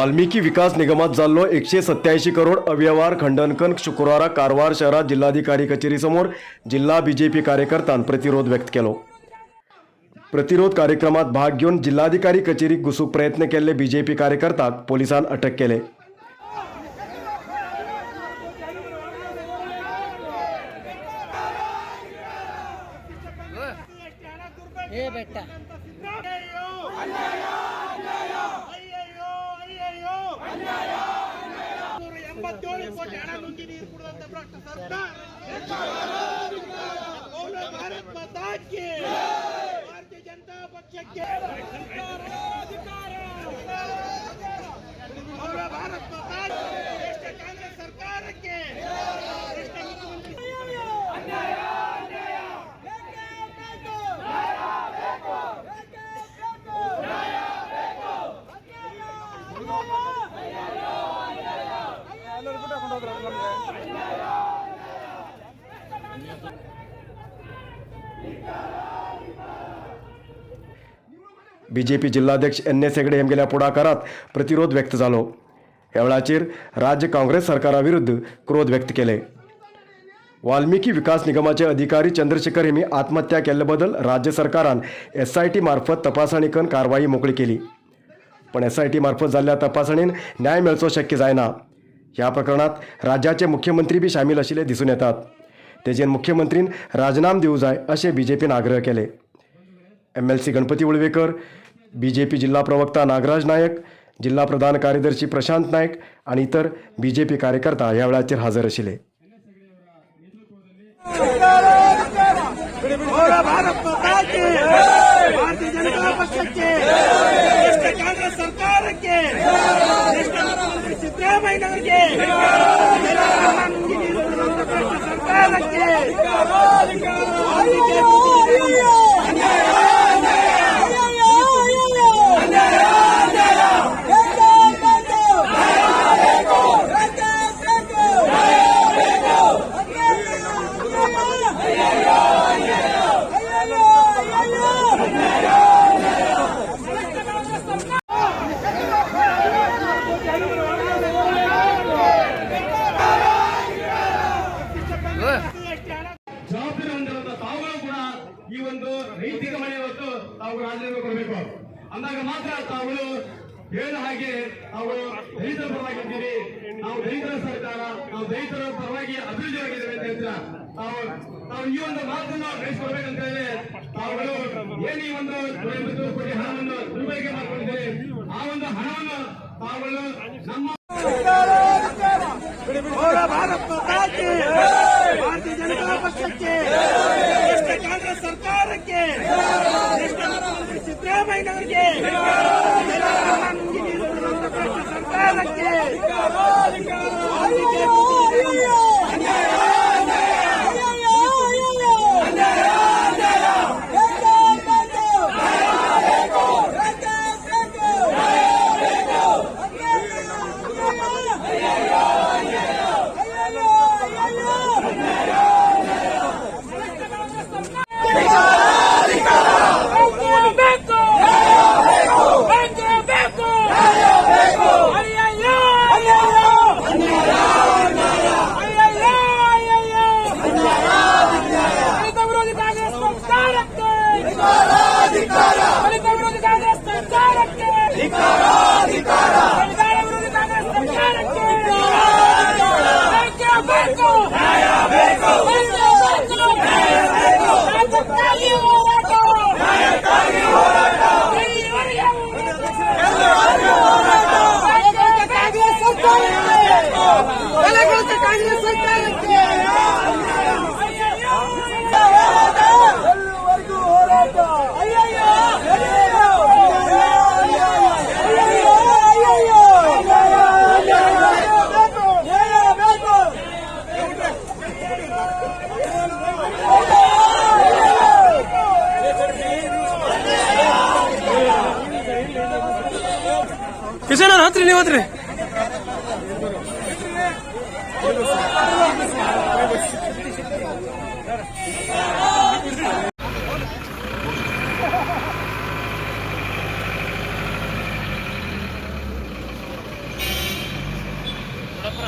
वाल्मिकी विकास निगमात जाल्लो 187 करोड अव्यवहार खंडन करून शुक्रारा कारवार शहरात जिल्हाधिकारी कचेरीसमोर जिल्हा बीजेपी कार्यकर्त्यां प्रतिरोध व्यक्त केलो. प्रतिरोध कार्यक्रमात भाग घेवन जिल्हाधिकारी कचेरीक घुसूंक प्रयत्न केल्ले बीजेपी कार्यकर्त्याक पोलिसान अटक केले. हे बेटा. ಅಯ್ಯಯ್ಯೋ ಅಯ್ಯಯ್ಯೋ, 87 ಕೋಟಿ ಹಣ ನುಂಗಿ ನೀರು ಕುಡಿದಂತ ಭ್ರಷ್ಟ ಸರ್ಕಾರ. ಬೋಲೋ ಭಾರತ್ ಮಾತಾ ಕಿ. ಭಾರತೀಯ ಜನತಾ ಪಕ್ಷಕ್ಕೆ. ಬೋಲೋ ಭಾರತ್ ಮಾತಾ ಕಿ. ಭ್ರಷ್ಟ ಕಾಂಗ್ರೆಸ್ ಸರ್ಕಾರಕ್ಕೆ, ಭ್ರಷ್ಟ ಮುಖ್ಯಮಂತ್ರಿ. बीजेपी जिल्हाध्यक्ष एन एस हेगडे हेमगेल्या पुढाकारात प्रतिरोध व्यक्त जालो. ह्या वेळाचेर राज्य काँग्रेस सरकारा विरुद्ध क्रोध व्यक्त केले. वाल्मिकी विकास निगमाचे अधिकारी चंद्रशेखर हेमी आत्महत्या केल्ले बदल राज्य सरकारान एसआयटी मार्फत तपासणी करून कारवाई मोकळी केली, पण एसआयटी मार्फत जाल्ल्या तपासणीन न्याय मेळचो शक्य जायना. ह्या प्रकरणात राज्याचे मुख्यमंत्री बी शामील आशिल्ले दिसून येतात. तेजेर मुख्यमंत्रीन राजीनाम दिवं जाय अशें बीजेपीन आग्रह केले. एमएलसी गणपती उळवेकर, बीजेपी जिल्हा प्रवक्ता नागराज नायक, जिल्हा प्रधान कार्यदर्शी प्रशांत नायक आनी इतर बीजेपी कार्यकर्ता ह्या वेळाचेर हजर आशिल्ले. ಬೋಲೋ ಭಾರತ್ ಮಾತಾ ಕಿ. ಭಾರತೀಯ ಜನತಾ ಪಕ್ಷಕ್ಕೆ, ಭ್ರಷ್ಟ ಕಾಂಗ್ರೆಸ್ ಸರ್ಕಾರಕ್ಕೆ, ಭ್ರಷ್ಟ ಮುಖ್ಯಮಂತ್ರಿ ಸಿದ್ದರಾಮಯ್ಯನವರಿಗೆ, ಜನರ ನುಂಗಿ ನೀರು ಕುಡಿದಂತ ಭ್ರಷ್ಟ ಸರ್ಕಾರಕ್ಕೆ. ವಾಲ್ಮೀಕಿ ಜವಾಬ್ದಾರಿ ಹೊಂದಿರುವಂತ ತಾವುಗಳು ಕೂಡ ಈ ಒಂದು ನೈತಿಕ ಹೊಣೆ ಹೊತ್ತು ತಾವು ರಾಜೀನಾಮೆ ಕೊಡಬೇಕು. ಅಂದಾಗ ಮಾತ್ರ ತಾವುಗಳು ಹೇಳಿದ ಹಾಗೆ ತಾವು ದಲಿತರ ಪರವಾಗಿದ್ದೀರಿ, ನಾವು ದಲಿತರ ಸರ್ಕಾರ, ನಾವು ದಲಿತರ ಪರವಾಗಿ ಅಭಿವೃದ್ಧಿಯಾಗಿದ್ದೇವೆ ಅಂತ ಹೇಳ್ತೀರಾ. ತಾವು ತಾವು ಈ ಒಂದು ಮಾತನ್ನು ನಡೆಸಿಕೊಡ್ಬೇಕಂತ ಹೇಳಿ ತಾವುಗಳು ಏನು ಈ ಒಂದು 180 ಕೋಟಿ ಹಣವನ್ನು ದುರ್ಬಳಕೆ ಮಾಡಿಕೊಂಡಿದ್ದೀರಿ, ಆ ಒಂದು ಹಣವನ್ನು ತಾವುಗಳು ನಮ್ಮ ಬೋಲೋ ಭಾರತ್ ಮಾತಾ ಕಿ. ಭಾರತೀಯ ಜನತಾ ಪಕ್ಷಕ್ಕೆ, ಭ್ರಷ್ಟ ಕಾಂಗ್ರೆಸ್ ಸರ್ಕಾರಕ್ಕೆ, ಭ್ರಷ್ಟ ಮುಖ್ಯಮಂತ್ರಿ ಸಿದ್ದರಾಮಯ್ಯನವರಿಗೆ, ಜನರ ನುಂಗಿ ನೀರು ಕುಡಿದಂತ ಭ್ರಷ್ಟ ಸರ್ಕಾರಕ್ಕೆ. ವಾಲ್ಮೀಕಿ ಬೇಕು ಬೇಕು ಬೇಕು. ಅಯ್ಯಯ್ಯೋ ಅಯ್ಯಯ್ಯೋ ಅಯ್ಯಯ್ಯೋ ಅಯ್ಯಯ್ಯೋ. ದಲಿತ ವಿರೋಧಿ ಕಾಂಗ್ರೆಸ್ ಸರ್ಕಾರಕ್ಕೆ, ದಲಿತ ವಿರೋಧಿ ಕಾಂಗ್ರೆಸ್ ಸರ್ಕಾರಕ್ಕೆ, ಸಂವಿಧಾನ ವಿರೋಧಿ ಕಾಂಗ್ರೆಸ್ ಸರ್ಕಾರಕ್ಕೆ ಬೇಕೇ ಬೇಕು, ಬೇಕು ಬೇಕು. ರಾಜ್ಯಕ್ಕಾಗಿ ಹೋರಾಟ, ಎಲ್ಲಿವರೆಗೆ ಹೋರಾಟ? ಕಾಂಗ್ರೆಸ್ ಸರ್ಕಾರಕ್ಕೆ, ಬಲಗೊಳಿತ ಕಾಂಗ್ರೆಸ್ ಸರ್ಕಾರಕ್ಕೆ ಎಲ್ಲಿವರೆಗೂ ಹೋರಾಟ? ಅಯ್ಯಯ್ಯೋ ಅಯ್ಯಯ್ಯೋ ಅಯ್ಯಯ್ಯೋ. ಬೇಕು. ಕಿಶನ್ ಅವ್ರ ಹತ್ರಿ, ನೀವು ಹತ್ರಿ.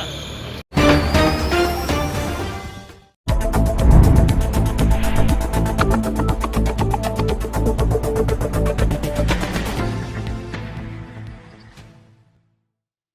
ಹತ್ರ.